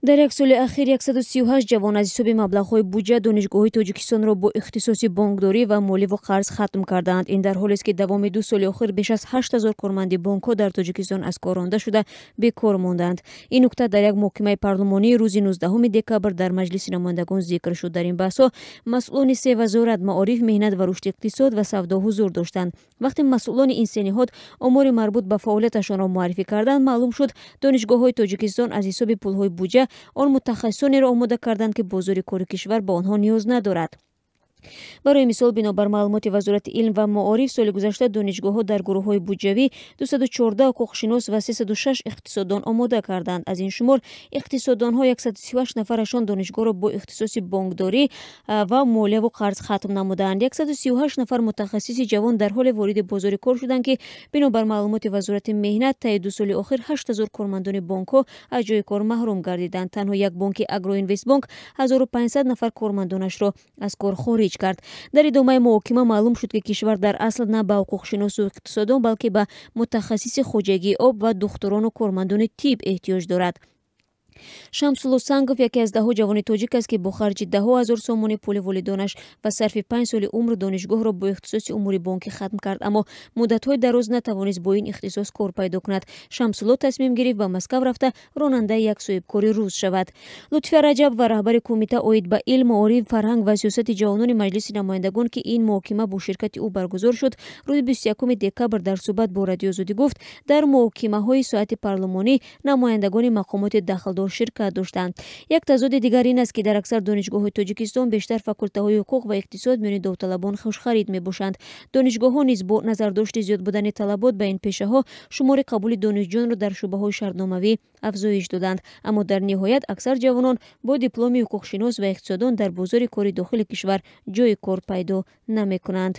Дар як соли ахир 138 ҷавон аз ҳисоби маблағҳои буҷа донишгоҳҳои Тоҷикистонро бо ихтисоси бонкдорӣ ва моливу қарз хатм кардаанд. Ин дар ҳолест, ки давоми 2 соли охир беш аз 8000 корманди бонкҳо дар Тоҷикистон аз кор ронда шуда, бекор мондаанд. Ин нукта дар як муҳокимаи парлумонии рӯзи 19 декабр дар Маҷлиси намояндагон зикр шуд. Дар ин баҳсҳо масъулони се вазорат — маориф, меҳнат ва рушди иқтисод ва савдо ҳузур доштанд. Вақте масъулони ин се ниҳод омори марбут ба фаъолияташонро муаррифӣ карданд, маълум шуд, донишгоҳҳои Тоҷикистон аз ҳисоби пулҳои буҷа он мутахассисонеро омода карданд, ки бозори кори кишвар ба онҳо ниёз надорад. Барои мисол, бинобар маълумоти Вазорати илм ва маориф, соли гузашта донишгоҳҳо дар гурӯҳҳои буҷавӣ 214 ҳуқуқшинос ва 306 иқтисоддон омода карданд. Аз ин шумор иқтисоддонҳо 138 нафарашон донишгоҳро бо ихтисоси бонкдорӣ ва молияву қарз хатм намудаанд. 138 нафар мутахассиси ҷавон дар ҳоле вориди бозори кор шуданд, ки бинобар маълумоти Вазорати меҳнат, таи 2 соли охир 8000 кормандони бонкҳо аз ҷои кор маҳрум гардиданд. Танҳо як бонки Агроинвестбонк 1500 нафар кормандонашро аз кор хориҷ кард. Дар идомаи муҳокима маълум шуд, ки кишвар дар асл на ба ҳуқуқшиносу иқтисоддон, балки ба мутахассиси хоҷагии об ва духтурону кормандони тиб эҳтиёҷ дорад. Шамсулло Сангов яке аз даҳҳо ҷавони тоҷик аст, ки бо харҷи даҳҳо ҳазор сомонӣ пули волидонаш ва сарфи 5 соли умр донишгоҳро бо ихтисоси умури бонкӣ хатм кард, аммо муддатҳои дароз натавонист бо ин ихтисос кор пайдо кунад. Шамсулло тасмим гирифт ба Москав рафта, ронандаи як соҳибкори рус шавад. Лутфия Раҷаб ва раҳбари кумита оид ба илм, маориф, фарҳанг ва сиёсати ҷавонони Маҷлиси намояндагон, ки ин муҳокима бо ширкати ӯ баргузор шуд, рӯзи 21 декабр дар суҳбат бо Радиои Озодӣ гуфт, дар муҳокимаҳои соати парлумонӣ намояндагони мақомоти дахлдор ширкат доштанд. Як тазоди дигар ин аст, ки дар аксар донишгоҳҳои Тоҷикистон бештар факултаҳои ҳуқуқ ва иқтисод миёни довталабон хушхарид мебошанд. Донишгоҳҳо низ бо назардошти зиёд будани талабот ба ин пешаҳо шумори қабули донишҷӯёнро дар шӯъбаҳои шартномавӣ афзоиш доданд. Аммо дар ниҳоят аксар ҷавонон бо дипломи ҳуқуқшинос ва иқтисоддон дар бозори кори дохили кишвар ҷои кор пайдо намекунанд.